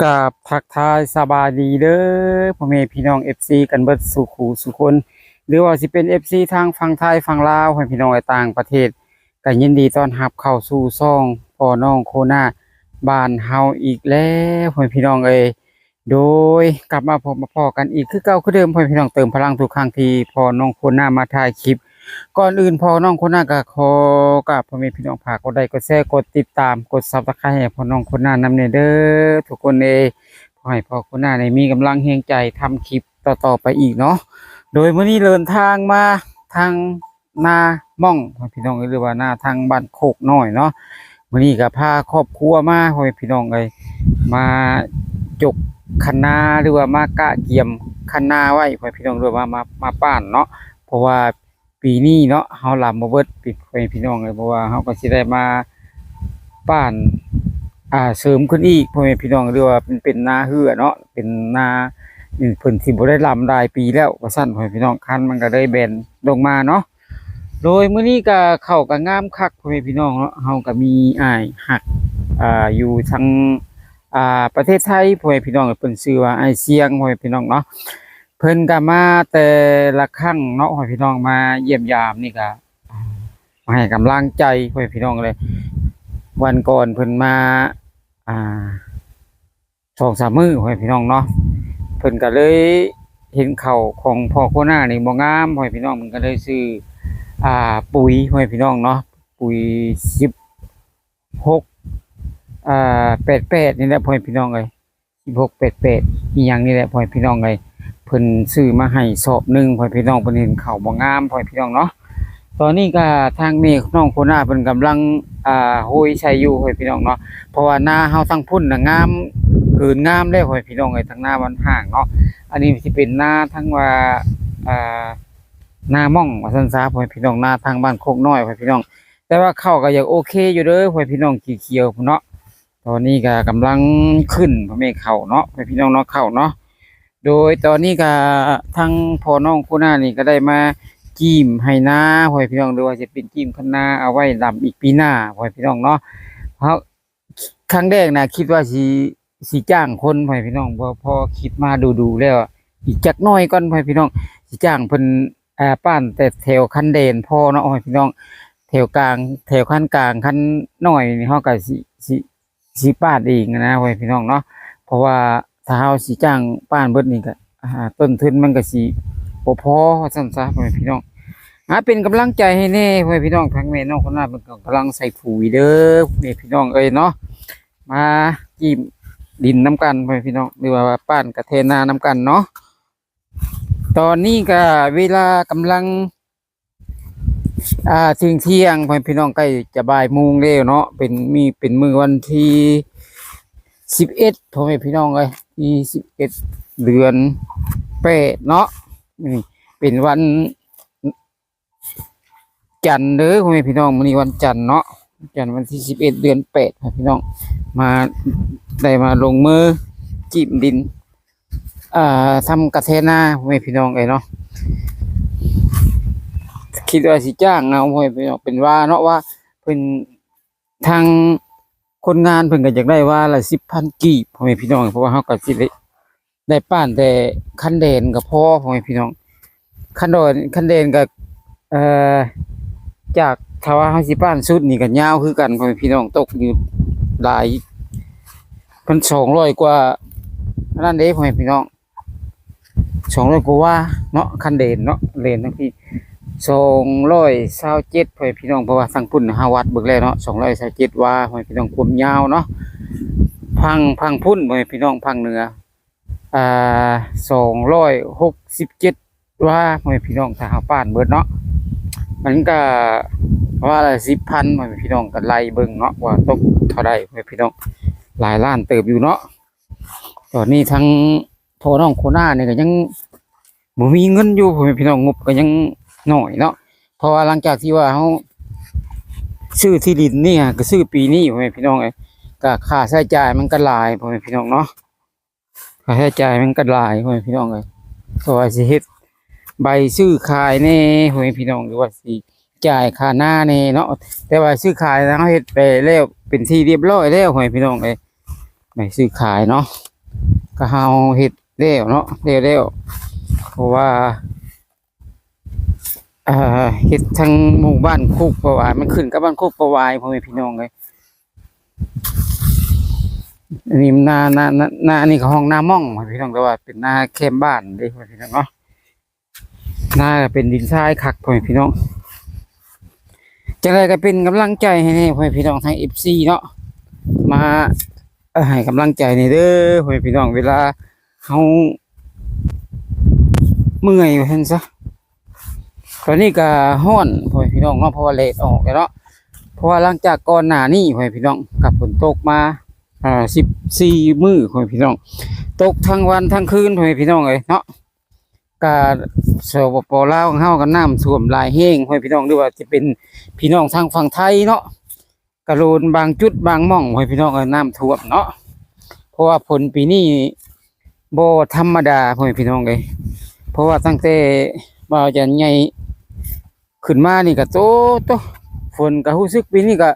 ກາບທັກທາຍສະບາຍດີເດີ ພໍ່ແມ່ພີ່ນ້ອງ ເອັຟຊີ ກັນເບິດສູ່ຄູ່ສູ່ຄົນ ຫຼືວ່າຊິເປັນ ເອັຟຊີ ທາງຝັ່ງໄທຝັ່ງລາວ ໃຫ້ພີ່ນ້ອງໃນຕ່າງປະເທດ ກໍຍິນດີຕ້ອນຮັບເຂົ້າສູ່ຊ່ອງພໍ່ນ້ອງໂຄໜ້າບ້ານເຮົາອີກແລ້ວ ພໍ່ແມ່ພີ່ນ້ອງເອີຍ. ໂດຍກັບມາພົບມາພໍ້ກັນອີກຄືເກົ່າຄືເດີມ ພໍ່ແມ່ພີ່ນ້ອງ ເຕີມພະລັງທຸກຄັ້ງທີ່ພໍ່ນ້ອງໂຄໜ້າມາຖ່າຍຄລິບ. ກ່ອນອື່ນພໍ່ນ້ອງໂຄໜ້າກໍຂໍກາບພໍ່ແມ່ພີ່ນ້ອງ ຝາກກົດໄລ ກົດແຊ ກົດຕິດຕາມ ກົດ Subscribe ໃຫ້ພໍ່ນ້ອງໂຄໜ້ານຳແດ່ເດີ ທຸກຄົນເອີຍ. ຂໍໃຫ້ພໍ່ໂຄໜ້ານີ້ມີກຳລັງແຮງໃຈທຳຄລິບຕໍ່ໆໄປອີກເນາະ. ໂດຍມື້ນີ້ເດີນທາງມາທາງ ນາມ່ອງ ພໍ່ແມ່ພີ່ນ້ອງ ຫຼືວ່ານາທາງບ້ານໂຄກນ້ອຍເນາະ. ມື້ນີ້ກໍພາຄອບຄົວມາ ພໍ່ແມ່ພີ່ນ້ອງເອີຍ ມາຈົກຄັນນາ ຫຼືວ່າມາກະກຽມຄັນນາໄວ້ ພໍ່ແມ່ພີ່ນ້ອງ ຫຼືວ່າມາ ມາປ້ານເນາະ. ເພາະວ່າປີນີ້ເນາະ ເຮົາລຳບໍ່ເບິດ ພີ່ນ້ອງເອີຍ ເພາະວ່າເຮົາກໍຊິໄດ້ມາປ້ານ ອ່າ ເສີມຂຶ້ນອີກ ພໍ່ແມ່ພີ່ນ້ອງ ຫຼືວ່າເປັນ ເປັນນາເຮືອເນາະ ເປັນນາ ເພິ່ນຊິບໍ່ໄດ້ລຳຫຼາຍປີແລ້ວວ່າຊັ້ນ ພໍ່ແມ່ພີ່ນ້ອງ ຄັນມັນກໍເລີຍແບນລົງມາເນາະ. ໂດຍມື້ນີ້ກໍເຂົ້າກໍງາມຄັກ ພໍ່ແມ່ພີ່ນ້ອງເນາະ. ເຮົາກໍມີອ້າຍຮັກ ອ່າ ຢູ່ທາງ ອ່າ ປະເທດໄທ ພໍ່ແມ່ພີ່ນ້ອງ ເພິ່ນຊື່ວ່າອ້າຍຊຽງ ພໍ່ແມ່ພີ່ນ້ອງເນາະ. ເພິ່ນກໍມາແຕ່ລະຄັ້ງເນາະ ພໍ່ແມ່ພີ່ນ້ອງ ມາຢ້ຽມຢາມນີ້ກໍ ມາໃຫ້ກຳລັງໃຈ ພໍ່ແມ່ພີ່ນ້ອງເອີຍ. ວັນກ່ອນເພິ່ນມາ ອ່າ ສອງສາມມື້ ພໍ່ແມ່ພີ່ນ້ອງເນາະ ເພິ່ນກໍເລີຍເຫັນເຂົ້າຂອງພໍ່ໂຄໜ້ານີ້ບໍ່ງາມ ພໍ່ແມ່ພີ່ນ້ອງ ເພິ່ນກໍເລີຍຊື້ ອ່າ ປຸຍ ພໍ່ແມ່ພີ່ນ້ອງເນາະ ປຸຍສິບຫົກ ອ່າ ແປດແປດນີ້ແຫຼະ ພໍ່ແມ່ພີ່ນ້ອງເອີຍ ສິບຫົກ ແປດແປດ ອີ່ຫຍັງນີ້ແຫຼະ ພໍ່ແມ່ພີ່ນ້ອງເອີຍ. ເພິ່ນຊື້ມາໃຫ້ສອບໜຶ່ງ ພໍ່ແມ່ພີ່ນ້ອງ ເພິ່ນເຫັນເຂົ້າບໍ່ງາມ ພໍ່ແມ່ພີ່ນ້ອງເນາະ. ຕອນນີ້ກໍທາງແມ່ນ້ອງໂຄໜ້າເພິ່ນກຳລັງ ອ່າ ໂຮຍໃສ່ຢູ່ ພໍ່ແມ່ພີ່ນ້ອງເນາະ ເພາະວ່ານາເຮົາທາງພຸ້ນນະງາມເກີນງາມແລ້ວ ພໍ່ແມ່ພີ່ນ້ອງເອີຍ ທາງນາມັນຫ່າງເນາະ. ອັນນີ້ຊິເປັນນາທາງວ່າ ອ່າ ນາມ່ອງວ່າຊັ້ນຊະ ພໍ່ແມ່ພີ່ນ້ອງ ນາທາງບ້ານໂຄກນ້ອຍ ພໍ່ແມ່ພີ່ນ້ອງ ແຕ່ວ່າເຂົ້າກໍຍັງໂອເຄຢູ່ເດີ ພໍ່ແມ່ພີ່ນ້ອງ ຂຽວໆພຸ້ນເນາະ. ຕອນນີ້ກໍກຳລັງຂຶ້ນ ພໍ່ແມ່ ເຂົ້າເນາະ ພໍ່ແມ່ພີ່ນ້ອງເນາະ ເຂົ້າເນາະ. ໂດຍຕອນນີ້ກໍທາງພໍ່ນ້ອງໂຄໜ້ານີ້ກໍໄດ້ມາຈີ້ມໄຮ່ນາ ພໍ່ແມ່ພີ່ນ້ອງ ຫຼືວ່າຈະເປັນຈີ້ມຄັນນາເອົາໄວ້ລຳອີກປີໜ້າ ພໍ່ແມ່ພີ່ນ້ອງເນາະ. ເຮົາ ຄັ້ງແລກນະຄິດວ່າຊິ ຊິຈ້າງຄົນ ພໍ່ແມ່ພີ່ນ້ອງ ເພາະ ເພາະຄິດມາດູໆແລ້ວ ອີກຈັກໜ້ອຍກ່ອນ ພໍ່ແມ່ພີ່ນ້ອງ ຊິຈ້າງເພິ່ນ ອ່າ ປ້ານແຕ່ແຖວຄັນແດນພໍເນາະ ພໍ່ແມ່ພີ່ນ້ອງ ແຖວກາງ ແຖວຄັນກາງ ຄັນນ້ອຍນີ້ ເຮົາກໍຊິ ຊິ ຊິປ້ານເອງນະ ພໍ່ແມ່ພີ່ນ້ອງເນາະ. ເພາະວ່າຖ້າເຮົາຊິຈ້າງປ້ານເບິດນີ້ກໍ ອ່າ ຕົ້ນທຶນມັນກໍຊິບໍ່ພໍວ່າຊັ້ນຊະ ພໍ່ແມ່ພີ່ນ້ອງ. ອ່າ ເປັນກຳລັງໃຈໃຫ້ແດ່ ພໍ່ແມ່ພີ່ນ້ອງ ທາງແມ່ນ້ອງຄົນນັ້ນເພິ່ນກໍກຳລັງໃສ່ປຸຍເດີ ພໍ່ແມ່ພີ່ນ້ອງເອີຍເນາະ. ມາຈີ້ມດິນນຳກັນ ພໍ່ແມ່ພີ່ນ້ອງ ຫຼືວ່າປ້ານກະແທນານຳກັນເນາະ. ຕອນນີ້ກະເວລາກຳລັງ ອ່າ ທ່ຽງໆ ພໍ່ແມ່ພີ່ນ້ອງ ໃກ້ຈະບ່າຍໂມງແລ້ວເນາະ. ເປັນ ມີ ເປັນມື້ວັນທີສິບເອັດ ພໍ່ແມ່ພີ່ນ້ອງເອີຍ ທີສິບເອັດ ເດືອນແປດເນາະ. ນີ້ເປັນວັນ ຈັນເດີ ພໍ່ແມ່ພີ່ນ້ອງ ມື້ນີ້ວັນຈັນເນາະ ວັນຈັນ ວັນທີສິບເອັດ ເດືອນແປດ ພີ່ນ້ອງ ມາ ໄດ້ມາລົງມືຈີ້ມດິນ ອ່າ ທຳກະແທນາ ພໍ່ແມ່ພີ່ນ້ອງເອີຍເນາະ. ຄິດວ່າຊິຈ້າງເອົາ ພໍ່ແມ່ພີ່ນ້ອງ ເປັນວ່າເນາະ ວ່າເພິ່ນ ທາງຄົນງານເພິ່ນກໍຢາກໄດ້ວ່າລະສິບພັນກີບ ພໍ່ແມ່ພີ່ນ້ອງ ເພາະວ່າເຮົາກໍຊິໄດ້ ໄດ້ປ້ານແຕ່ຄັນແດນກໍພໍ ພໍ່ແມ່ພີ່ນ້ອງ. ຄັນດອນ ຄັນແດນກໍ ເອີ ຈາກ ຖ້າວ່າເຮົາຊິປ້ານສຸດນີ້ກໍຍາວຄືກັນ ພໍ່ແມ່ພີ່ນ້ອງ ຕົກຢູ່ຫຼາຍ ເພິ່ນສອງຮ້ອຍກວ່າ ອັນນັ້ນເດ້ ພໍ່ແມ່ພີ່ນ້ອງ ສອງຮ້ອຍກວ່າວາເນາະ ຄັນເດນເນາະ ເດນທັງພີ້ ສອງຮ້ອຍຊາວເຈັດ ພໍ່ແມ່ພີ່ນ້ອງ. ເພາະວ່າທາງພຸ້ນເຮົາວັດເບິ່ງແລ້ວເນາະ ສອງຮ້ອຍຊາວເຈັດວາ ພໍ່ແມ່ພີ່ນ້ອງ ຄວາມຍາວເນາະ. ຝັ່ງ ຝັ່ງພຸ້ນ ພໍ່ແມ່ພີ່ນ້ອງ ຝັ່ງເໜືອ ອ່າ ສອງຮ້ອຍຫົກສິບເຈັດວາ ພໍ່ແມ່ພີ່ນ້ອງ. ຖ້າເຮົາປານເບິດເນາະ ມັນກະວາລະສິບພັນ ພໍ່ແມ່ພີ່ນ້ອງ ກະໄລ່ເບິ່ງເນາະ ວ່າຕົກເທົ່າໃດ ພໍ່ແມ່ພີ່ນ້ອງ ຫຼາຍລ້ານເຕີບຢູ່ເນາະ. ຕອນນີ້ທາງພໍ່ນ້ອງໂຄໜ້ານີ້ກໍຍັງບໍ່ມີເງິນຢູ່ ພໍ່ແມ່ພີ່ນ້ອງ ງົບກໍຍັງໜ້ອຍເນາະ. ເພາະວ່າຫຼັງຈາກທີ່ວ່າເຮົາຊື້ທີ່ດິນນີ້ ກໍຊື້ປີນີ້ ພໍ່ແມ່ພີ່ນ້ອງເອີຍ ກໍຄ່າໃຊ້ຈ່າຍມັນກໍຫຼາຍ ພໍ່ແມ່ພີ່ນ້ອງເນາະ ຄ່າໃຊ້ຈ່າຍມັນກໍຫຼາຍ ພໍ່ແມ່ພີ່ນ້ອງເອີຍ. ເພາະວ່າຊິເຮັດໃບຊື້ຂາຍແດ່ ພໍ່ແມ່ພີ່ນ້ອງ ຫຼືວ່າຊິ ຈ່າຍຄ່ານາແດ່ເນາະ. ແຕ່ວ່າຊື້ຂາຍນະ ເຮົາເຮັດໄປແລ້ວເປັນທີ່ຮຽບຮ້ອຍແລ້ວ ພໍ່ແມ່ພີ່ນ້ອງເອີຍ. ໃບຊື້ຂາຍເນາະ ກໍເຮົາເຮັດແລ້ວເນາະ ແລ້ວໆ ເພາະວ່າ ເອີ ເຮັດທາງໝູ່ບ້ານໂຄກປະຫວາຍ ມັນຂຶ້ນກັບບ້ານໂຄກປະຫວາຍ ພໍ່ແມ່ພີ່ນ້ອງເອີຍ. ອັນນີ້ນາ ນາ ນາ ນາ ອັນນີ້ກໍຫ້ອງນາມ່ອງ ພໍ່ແມ່ພີ່ນ້ອງ ແຕ່ວ່າເປັນນາແຄມບ້ານເດ້ ພໍ່ແມ່ພີ່ນ້ອງເນາະ. ນາກໍເປັນດິນຊາຍຄັກ ພໍ່ແມ່ພີ່ນ້ອງ. ຈັ່ງໃດກໍເປັນກຳລັງໃຈໃຫ້ແດ່ ພໍ່ແມ່ພີ່ນ້ອງ ທາງເອັຟຊີເນາະ ມາ ເອີ ໃຫ້ກຳລັງໃຈແດ່ເດີ ພໍ່ແມ່ພີ່ນ້ອງ. ເວລາເຮົາເມື່ອຍວ່າຊັ້ນຊະ ຕອນນີ້ກໍຮ້ອນ ພໍ່ແມ່ພີ່ນ້ອງເນາະ ເພາະວ່າແດດອອກແລ້ວເນາະ. ເພາະວ່າຫຼັງຈາກກ່ອນໜ້ານີ້ ພໍ່ແມ່ພີ່ນ້ອງ ກໍຝົນຕົກມາ ອ່າ ສິບສີ່ມື້ ພໍ່ແມ່ພີ່ນ້ອງ ຕົກທັງວັນທັງຄືນ ພໍ່ແມ່ພີ່ນ້ອງເອີຍເນາະ. ກະ ສປປ ລາວຂອງເຮົາກໍນ້ຳຖ້ວມຫຼາຍແຮງ ພໍ່ແມ່ພີ່ນ້ອງ ຫຼືວ່າຈະເປັນພີ່ນ້ອງທາງຝັ່ງໄທເນາະ ກະໂລນບາງຈຸດບາງໝ່ອງ ພໍ່ແມ່ພີ່ນ້ອງເອີຍ ນ້ຳຖ້ວມເນາະ. ເພາະວ່າຝົນປີນີ້ບໍ່ທຳມະດາ ພໍ່ແມ່ພີ່ນ້ອງເອີຍ ເພາະວ່າຕັ້ງແຕ່ບ່າວຈັນໃຫຍ່ຂຶ້ນມານີ້ກໍ ໂຕ ໂຕ ຝົນກໍຮູ້ສຶກປີນີ້ກໍ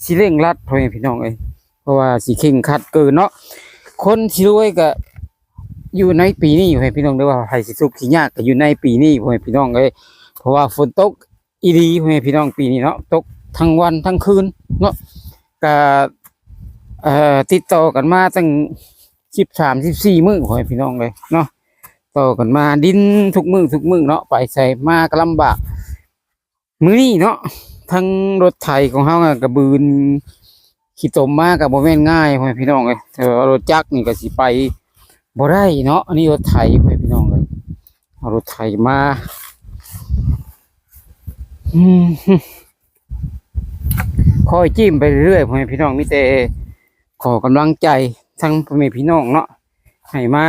ຊິເລັ່ງລັດ ພໍ່ແມ່ພີ່ນ້ອງເອີຍ ເພາະວ່າຊິເຄັ່ງຄັດເກີນເນາະ. ຄົນຊິລວຍກໍ ຢູ່ໃນປີນີ້ ພໍ່ແມ່ພີ່ນ້ອງເດີ ວ່າໃຜຊິທຸກຊິຍາກກໍຢູ່ໃນປີນີ້ ພໍ່ແມ່ພີ່ນ້ອງເອີຍ ເພາະວ່າຝົນຕົກອີ່ຫຼີ ພໍ່ແມ່ພີ່ນ້ອງ ປີນີ້ເນາະ ຕົກທັງວັນທັງຄືນເນາະ. ກະ ເອີ ຕິດຕໍ່ກັນມາຕັ້ງສິບສາມ ສິບສີ່ມື້ ພໍ່ແມ່ພີ່ນ້ອງເອີຍເນາະ ຕໍ່ກັນມາ ດິນທຸກມື້ ທຸກມື້ເນາະ ໄປໃສມາກໍລຳບາກ. ມື້ນີ້ເນາະ ທັງລົດໄຖຂອງເຮົາກໍບືນຂີ້ຕົມມາກໍບໍ່ແມ່ນງ່າຍ ພໍ່ແມ່ພີ່ນ້ອງເອີຍ ແຕ່ວ່າລົດຈັກນີ້ກໍຊິໄປບໍ່ໄດ້ເນາະ. ອັນນີ້ລົດໄຖ ພໍ່ແມ່ພີ່ນ້ອງເອີຍ ເອົາລົດໄຖມາ ອືມ ຄ່ອຍຈິ້ມໄປເລື້ອຍໆ ພໍ່ແມ່ພີ່ນ້ອງ ມີແຕ່ ຂໍກຳລັງໃຈທັງພໍ່ແມ່ພີ່ນ້ອງເນາະ ໃຫ້ມາ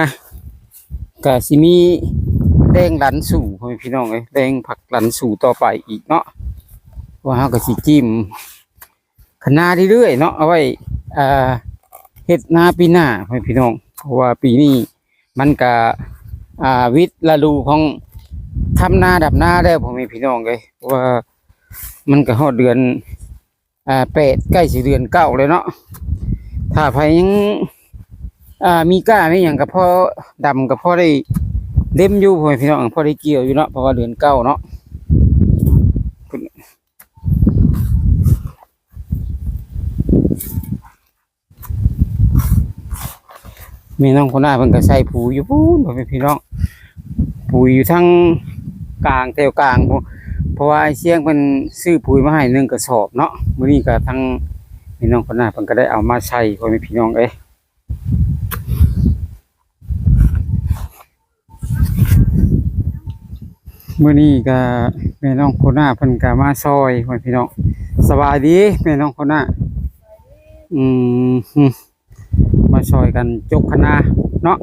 ກະຊິມີແຮງດັນສູ້ ພໍ່ແມ່ພີ່ນ້ອງເອີຍ ແຮງຜັກດັນສູ້ຕໍ່ໄປອີກເນາະ ເພາະວ່າເຮົາກໍຊິຈິ້ມຄະນາເລື້ອຍໆເນາະ ເອົາໄວ້ ອ່າ ເຮັດນາປີໜ້າ ພໍ່ແມ່ພີ່ນ້ອງ ເພາະວ່າປີນີ້ມັນກະ ອ່າ ວິດລະດູຂອງທຳນາດຳນາແລ້ວ ພໍ່ແມ່ພີ່ນ້ອງເອີຍ ເພາະວ່າມັນກະຮອດເດືອນ ອ່າ ແປດ ໃກ້ຊິເດືອນເກົ້າແລ້ວເນາະ. ຖ້າໃຜຍັງ ອ່າ ມີກ້າມີຫຍັງກໍພໍດຳ ກໍພໍໄດ້ເລັມຢູ່ ພໍ່ແມ່ພີ່ນ້ອງ ພໍໄດ້ກ່ຽວຢູ່ເນາະ ເພາະວ່າເດືອນເກົ້າເນາະ. ແມ່ນ້ອງໂຄນາເພິ່ນກໍໃສ່ປຸ໋ຍຢູ່ພຸ້ນ ພໍ່ແມ່ພີ່ນ້ອງ ປຸ໋ຍຢູ່ທາງກາງ ແຖວກາງພຸ້ນ ເພາະວ່າອ້າຍຊຽງເພິ່ນຊື້ປຸ໋ຍມາໃຫ້ໜຶ່ງກະສອບເນາະ. ມື້ນີ້ກໍທາງແມ່ນ້ອງໂຄນາເພິ່ນກໍໄດ້ເອົາມາໃສ່ ພໍ່ແມ່ພີ່ນ້ອງເອີຍ. ມື້ນີ້ກໍແມ່ນ້ອງໂຄນາເພິ່ນກໍມາຊ່ອຍ ພໍ່ແມ່ພີ່ນ້ອງ. ສະບາຍດີແມ່ນ້ອງໂຄນາ. ອືມ ມາຊ່ອຍກັນຈົກຄະນາເນາະ.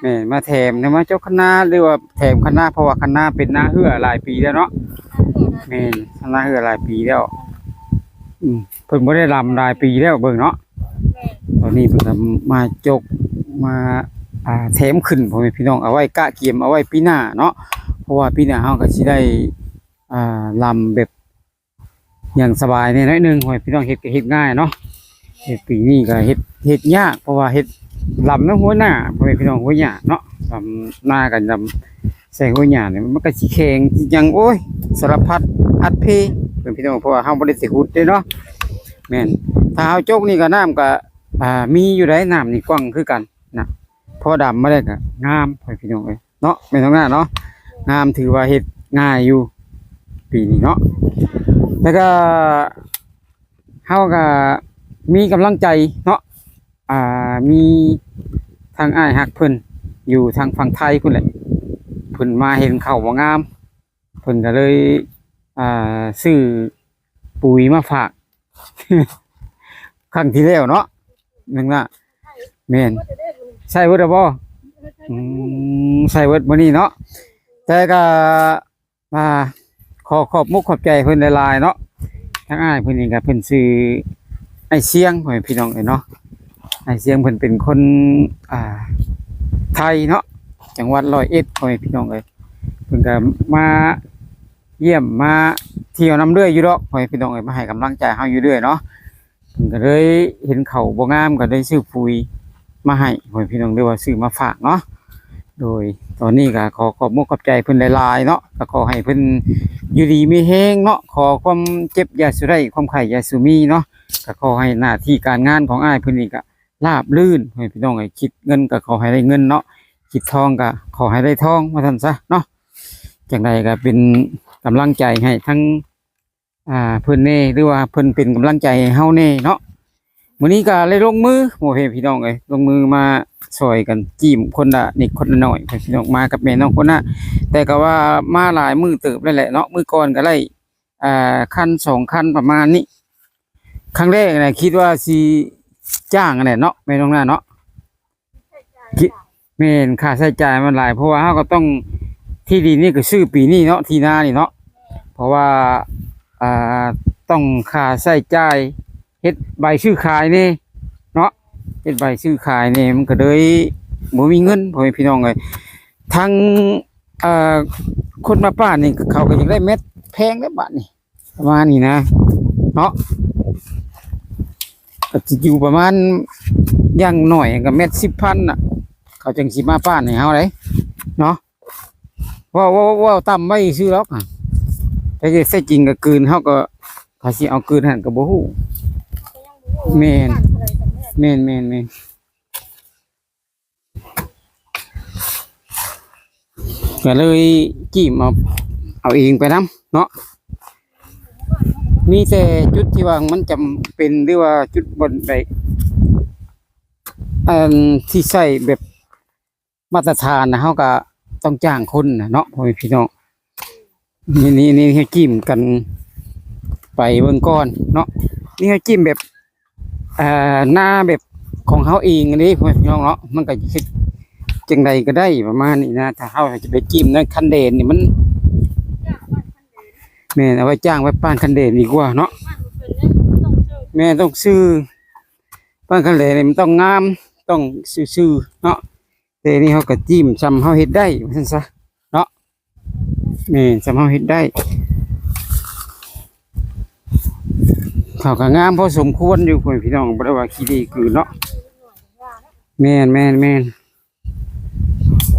ແມ່ນ ມາແຖມ ມາຈົກຄະນາ ຫຼືວ່າແຖມຄະນາ ເພາະວ່າຄະນາເປັນນາເຮື້ອຫຼາຍປີແລ້ວເນາະ. ແມ່ນ ນາເຮື້ອຫຼາຍປີແລ້ວ. ອືມ ເພິ່ນບໍ່ໄດ້ລຳຫຼາຍປີແລ້ວ ເບິ່ງເນາະ. ຕອນນີ້ເພິ່ນກໍມາຈົກ ມາ ອ່າ ແຖມຂຶ້ນ ພໍ່ແມ່ພີ່ນ້ອງ ເອົາໄວ້ກະກຽມເອົາໄວ້ປີໜ້າເນາະ. ເພາະວ່າປີໜ້າເຮົາກໍຊິໄດ້ ອ່າ ລຳແບບຢ່າງສະບາຍແດ່ໜ້ອຍໜຶ່ງ ພໍ່ແມ່ພີ່ນ້ອງ ເຮັດກໍເຮັດງ່າຍເນາະ. ເຮັດປີນີ້ກໍເຮັດ ເຮັດຍາກ ເພາະວ່າເຮັດລຳນຳຫົວໜ້າ ພໍ່ແມ່ພີ່ນ້ອງ ຫົວໜ້າເນາະ. ລຳນາກັນ ລຳໃສ່ຫົວໜ້ານີ້ ມັນກໍຊິແຂງຊິຫຍັງ ໂອ້ຍ ສາລະພັດອັດເພ ເພື່ອນພີ່ນ້ອງ ເພາະວ່າເຮົາບໍ່ໄດ້ໄປຂຸດເດ້ເນາະ. ແມ່ນ ຖ້າເຮົາຈົກນີ້ກໍ ນ້ຳກໍ ອ່າ ມີຢູ່ໃດ໋ ນ້ຳນີ້ກວ້າງຄືກັນນະ ພໍດຳມາໄດ້ກໍງາມ ພໍ່ແມ່ພີ່ນ້ອງເອີຍເນາະ ແມ່ນທາງໜ້າເນາະ. ງາມ ຖືວ່າເຮັດງ່າຍຢູ່ປີນີ້ເນາະ. ແລ້ວກໍເຮົາກໍມີກຳລັງໃຈເນາະ ອ່າ ມີທາງອ້າຍຮັກເພິ່ນຢູ່ທາງຝັ່ງໄທພຸ້ນແຫຼະ ເພິ່ນມາເຫັນເຂົ້າບໍ່ງາມ ເພິ່ນກໍເລີຍ ອ່າ ຊື້ປຸ໋ຍມາຝາກ ຄັ້ງທີ່ແລ້ວເນາະ ນ້ອງນາ. ແມ່ນ ໃຊ້ເບິດແລ້ວບໍ່? ອືມ ໃຊ້ເບິດມື້ນີ້ເນາະ. ແຕ່ກໍ ອ່າ ຂໍຂອບມຸກຂອບໃຈເພິ່ນຫຼາຍໆເນາະ. ທາງອ້າຍເພິ່ນນີ້ກໍເພິ່ນຊື່ອ້າຍຊຽງ ພໍ່ແມ່ພີ່ນ້ອງເອີຍເນາະ. ອ້າຍຊຽງເພິ່ນເປັນຄົນ ອ່າ ໄທເນາະ ຈັງຫວັດຮ້ອຍເອັດ ພໍ່ແມ່ພີ່ນ້ອງເອີຍ. ເພິ່ນກໍມາຢ້ຽມມາທ່ຽວນຳເລື້ອຍຢູ່ດອກ ພໍ່ແມ່ພີ່ນ້ອງເອີຍ ມາໃຫ້ກຳລັງໃຈເຮົາຢູ່ເລື້ອຍເນາະ. ເພິ່ນກໍເລີຍເຫັນເຂົ້າບໍ່ງາມ ກໍໄດ້ຊື້ປຸຍມາໃຫ້ພໍ່ແມ່ພີ່ນ້ອງ ຫຼືວ່າຊື້ມາຝາກເນາະ. ໂດຍຕອນນີ້ກໍຂໍຂອບມຸກຂອບໃຈເພິ່ນຫຼາຍໆເນາະ, ກໍຂໍໃຫ້ເພິ່ນຢູ່ດີມີແຮງເນາະ, ຂໍຄວາມເຈັບຢ່າສູ່ໄດ້ ຄວາມໄຂ້ຢ່າສູ່ມີເນາະ, ກໍຂໍໃຫ້ໜ້າທີ່ການງານຂອງອ້າຍເພິ່ນນີ້ກໍລາບລື່ນ ໃຫ້ພີ່ນ້ອງໃຫ້ຄິດເງິນກໍຂໍໃຫ້ໄດ້ເງິນເນາະ, ຄິດທອງກໍຂໍໃຫ້ໄດ້ທອງ ວ່າຊັ້ນຊະເນາະ. ຈັ່ງໃດກໍເປັນກຳລັງໃຈໃຫ້ທັງ ອ່າ ເພິ່ນແດ່ ຫຼືວ່າເພິ່ນເປັນກຳລັງໃຈໃຫ້ເຮົາແດ່ເນາະ. ມື້ນີ້ກໍໄດ້ລົງມື ໂອ້ເຮ ພີ່ນ້ອງເອີຍ, ລົງມືມາຊ່ອຍກັນຈີ້ມຄົນລະນິດຄົນລະໜ້ອຍ ພີ່ນ້ອງ, ມາກັບແມ່ນ້ອງຄົນນະ, ແຕ່ກໍວ່າມາຫຼາຍມື້ເຕີບແລ້ວແຫຼະເນາະ. ມື້ກ່ອນກໍໄດ້ ອ່າ ຄັນສອງຄັນປະມານນີ້. ຄັ້ງແລກນະຄິດວ່າຊິຈ້າງຫັ້ນແຫຼະເນາະ ແມ່ນ້ອງນະເນາະ. ແມ່ນ ຄ່າໃຊ້ຈ່າຍມັນຫຼາຍ ເພາະວ່າເຮົາກໍຕ້ອງ ທີ່ດິນນີ້ກໍຊື້ປີນີ້ເນາະ ທີ່ນານີ້ເນາະ, ເພາະວ່າ ອ່າ ຕ້ອງຄ່າໃຊ້ຈ່າຍ ເຮັດໃບຊື້ຂາຍແດ່ເນາະ, ເຮັດໃບຊື້ຂາຍແດ່ ມັນກໍເລີຍບໍ່ມີເງິນ ພໍ່ແມ່ພີ່ນ້ອງເອີຍ. ທາງ ເອີ ຄົນມາປ້ານນີ້ເຂົາກໍຢາກໄດ້ແມັດແພງເດ້ບາດນີ້ ປະມານນີ້ນະເນາະ, ກໍຊິຢູ່ປະມານຢ່າງໜ້ອຍກໍແມັດສິບພັນນະ ເຂົາຈັ່ງຊິມາປ້ານໃຫ້ເຮົາໄດ໋ເນາະ. ເວົ້າ ເວົ້າ ເວົ້າຕ່ຳໄວ້ຊື່ດອກ, ແຕ່ແທ້ຈິງກໍກືນ ເຮົາກໍ ເຂົາຊິເອົາກືນຫັ້ນກໍບໍ່ຮູ້. ແມ່ນ ແມ່ນໆໆ. ກໍເລີຍຈີ້ມເອົາ ເອົາເອງໄປນຳເນາະ. ມີແຕ່ຈຸດທີ່ວ່າມັນຈຳເປັນ ຫຼືວ່າຈຸດບ່ອນໃດ ອັນທີ່ໃຊ້ແບບມາດຕະຖານນະ ເຮົາກໍຕ້ອງຈ້າງຄົນນະເນາະ ພໍ່ແມ່ພີ່ນ້ອງ. ນີ້ ນີ້ ນີ້ເຮົາຈີ້ມກັນໄປເບິ່ງກ່ອນເນາະ, ນີ້ເຮົາຈີ້ມແບບ ອ່າ ນາແບບຂອງເຮົາເອງນີ້ ພໍ່ແມ່ພີ່ນ້ອງເນາະ, ມັນກໍເຮັດຈັ່ງໃດກໍໄດ້ປະມານນີ້ນະ. ຖ້າເຮົາຈະໄປຈີ້ມໃນຄັນແດນນີ້ ມັນ ແມ່ນ ເອົາໄວ້ຈ້າງໄວ້ປ້ານຄັນແດນດີກວ່າເນາະ. ແມ່ນ ຕ້ອງຊື້ ປ້ານຄັນແດນນີ້ມັນຕ້ອງງາມ ຕ້ອງຊື່ໆເນາະ. ແຕ່ນີ້ເຮົາກໍຈີ້ມຊ່ຳເຮົາເຮັດໄດ້ ວ່າຊັ້ນຊະເນາະ. ແມ່ນ ຊ່ຳເຮົາເຮັດໄດ້ ເຂົາກໍງາມພໍສົມຄວນຢູ່ ພໍ່ແມ່ພີ່ນ້ອງ, ບໍ່ໄດ້ວ່າຂີ້ດີກືນເນາະ. ແມ່ນໆໆ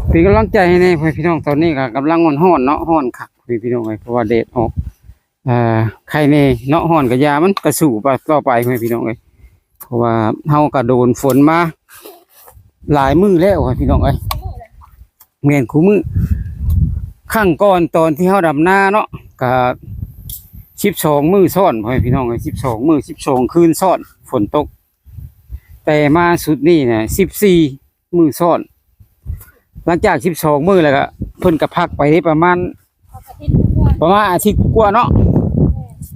ເປັນກຳລັງໃຈໃຫ້ແດ່ ພໍ່ແມ່ພີ່ນ້ອງ. ຕອນນີ້ກໍກຳລັງຮ້ອນໆເນາະ, ຮ້ອນຄັກ ພໍ່ແມ່ພີ່ນ້ອງເອີຍ, ເພາະວ່າແດດອອກ ອ່າ ໄຄແດ່ເນາະ. ຮ້ອນກໍຢ່າ ມັນກໍສູ້ໄປຕໍ່ໄປ ພໍ່ແມ່ພີ່ນ້ອງເອີຍ, ເພາະວ່າເຮົາກໍໂດນຝົນມາຫຼາຍມື້ແລ້ວ ພີ່ນ້ອງເອີຍ. ແມ່ນ ຄູ່ມື້. ຄັ້ງກ່ອນຕອນທີ່ເຮົາດຳນາເນາະ ກໍສິບສອງມື້ຊ້ອນ ພໍ່ແມ່ພີ່ນ້ອງເອີຍ, ສິບສອງມື້ ສິບສອງຄືນຊ້ອນຝົນຕົກ. ແຕ່ມາຊຸດນີ້ນະ ສິບສີ່ ມື້ຊ້ອນ. ຫຼັງຈາກສິບສອງມື້ແລ້ວກໍ ເພິ່ນກໍພັກໄປໄດ້ປະມານ ອາທິດກວ່າ ປະມານອາທິດກວ່າເນາະ,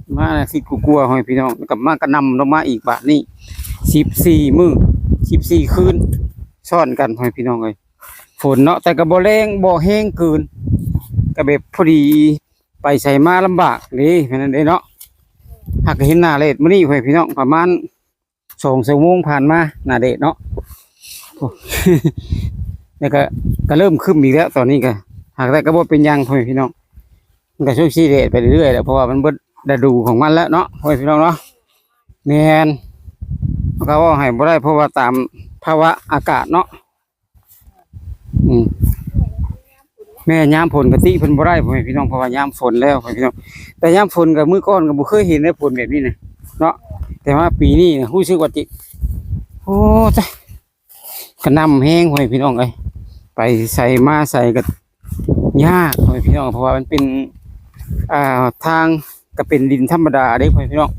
ປະມານອາທິດກວ່າ ພໍ່ແມ່ພີ່ນ້ອງ. ແລ້ວກໍມາກະໜ່ຳລົງມາອີກບາດນີ້ ສິບສີ່ມື້ ສິບສີ່ຄືນຊ້ອນກັນ ພໍ່ແມ່ພີ່ນ້ອງເອີຍ. ຝົນເນາະ ແຕ່ກໍບໍ່ແຮງ ບໍ່ແຮງເກີນ, ກໍແບບພໍດີ ໄປໃສມາລຳບາກເດ້ ແມ່ນນັ້ນເດ້ເນາະ. ຫາກເຫັນໜ້າແດດມື້ນີ້ ພໍ່ແມ່ພີ່ນ້ອງ ປະມານ ສອງຊົ່ວໂມງຜ່ານມາ ໜ້າແດດເນາະ. ໂອ້ ແລ້ວກໍ ກໍເລີ່ມຄຶ້ມອີກແລ້ວຕອນນີ້ກໍ, ຫາກແຕ່ກໍບໍ່ເປັນຫຍັງ ພໍ່ແມ່ພີ່ນ້ອງ, ມັນກໍຊ່ວງຊິແດດໄປເລື້ອຍໆແຫຼະ ເພາະວ່າມັນເບິດລະດູຂອງມັນແລ້ວເນາະ ພໍ່ແມ່ພີ່ນ້ອງເນາະ. ແມ່ນ ເຮົາກໍເວົ້າໃຫ້ບໍ່ໄດ້ ເພາະວ່າຕາມພາວະອາກາດເນາະ. ອືມ ແມ່ນ ຍາມຝົນກະຕິເພິ່ນບໍ່ໄດ້ ພໍ່ແມ່ພີ່ນ້ອງ, ເພາະວ່າຍາມຝົນແລ້ວ ພໍ່ແມ່ພີ່ນ້ອງ. ແຕ່ຍາມຝົນກໍ ມື້ກ່ອນກໍບໍ່ເຄີຍເຫັນໄດ້ຝົນແບບນີ້ນະເນາະ, ແຕ່ວ່າປີນີ້ນະຮູ້ສຶກວ່າຕິ ໂອ້ ຕາຍ ກະໜ່ຳແຮງ ພໍ່ແມ່ພີ່ນ້ອງເອີຍ. ໄປໃສມາໃສກໍຍາກ ພໍ່ແມ່ພີ່ນ້ອງ, ເພາະວ່າມັນເປັນ ອ່າ ທາງກໍເປັນດິນທຳມະດາເດ້ ພໍ່ແມ່ພີ່ນ້ອງ,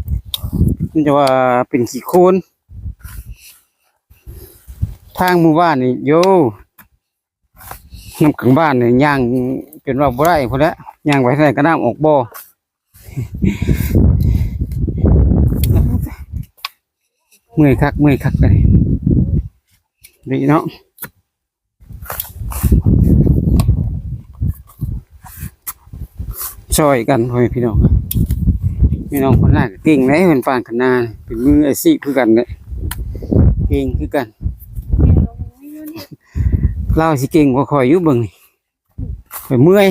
ມັນຈະວ່າເປັນຂີ້ໂຄນ. ທາງໝູ່ບ້ານນີ້ ໂຢ ນຳກາງບ້ານນີ້ຍ່າງຈົນວ່າບໍ່ໄດ້ພຸ້ນແຫຼະ, ຍ່າງໄປທາງໃດກໍນ້ຳອອກບໍ່. ເມື່ອຍຄັກ ເມື່ອຍຄັກເລີຍ ນີ້ເນາະ. ຊ່ອຍກັນ ພໍ່ແມ່ພີ່ນ້ອງ, ພີ່ນ້ອງຄົນນັ້ນເກັ່ງເດ້ ເພິ່ນປານຂະນາ ເປັນມືອາຊີບຄືກັນເດ້ ເກັ່ງຄືກັນ. ລາວຊິເກັ່ງກວ່າຂ້ອຍຢູ່ ເບິ່ງນີ້ ຂ້ອຍເມື່ອຍ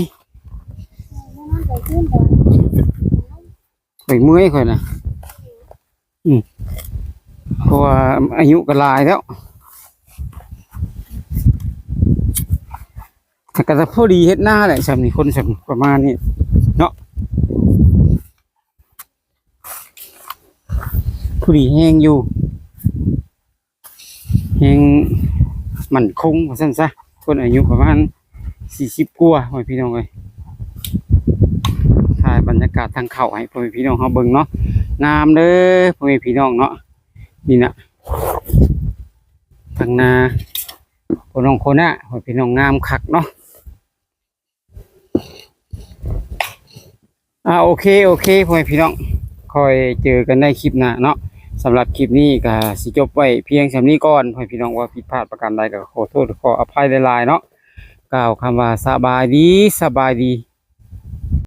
ຂ້ອຍເມື່ອຍຂ້ອຍນະ. ອືມ ເພາະວ່າອາຍຸກໍຫຼາຍແລ້ວ ກໍຈະພໍດີເຮັດນາແຫຼະ ຊ່ຳນີ້ ຄົນຊ່ຳປະມານນີ້ເນາະ ພໍດີແຮງຢູ່ ແຮງໝັ້ນຄົງວ່າຊັ້ນຊະ ຄົນອາຍຸປະມານສີ່ສິບກວ່າ ພໍ່ແມ່ພີ່ນ້ອງເອີຍ. ຖ່າຍບັນຍາກາດທາງເຂົ້າໃຫ້ພໍ່ແມ່ພີ່ນ້ອງເຮົາເບິ່ງເນາະ ງາມເດີພໍ່ແມ່ພີ່ນ້ອງເນາະ. ນີ້ນະ ທາງນາ ໂຄນ້ອງໂຄນາ ພໍ່ແມ່ພີ່ນ້ອງ ງາມຄັກເນາະ. ອ່າ ໂອເຄ ໂອເຄ ພໍ່ແມ່ພີ່ນ້ອງ ຄ່ອຍເຈີກັນໃນຄລິບໜ້າເນາະ. ສຳລັບຄລິບນີ້ກໍຊິຈົບໄວ້ພຽງສ່ຳນີ້ກ່ອນ ພໍ່ແມ່ພີ່ນ້ອງ ວ່າຜິດພາດປະການໃດກໍຂໍໂທດຂໍອະໄພຫຼາຍໆເນາະ. ກ່າວຄຳວ່າສະບາຍດີ ສະບາຍດີ.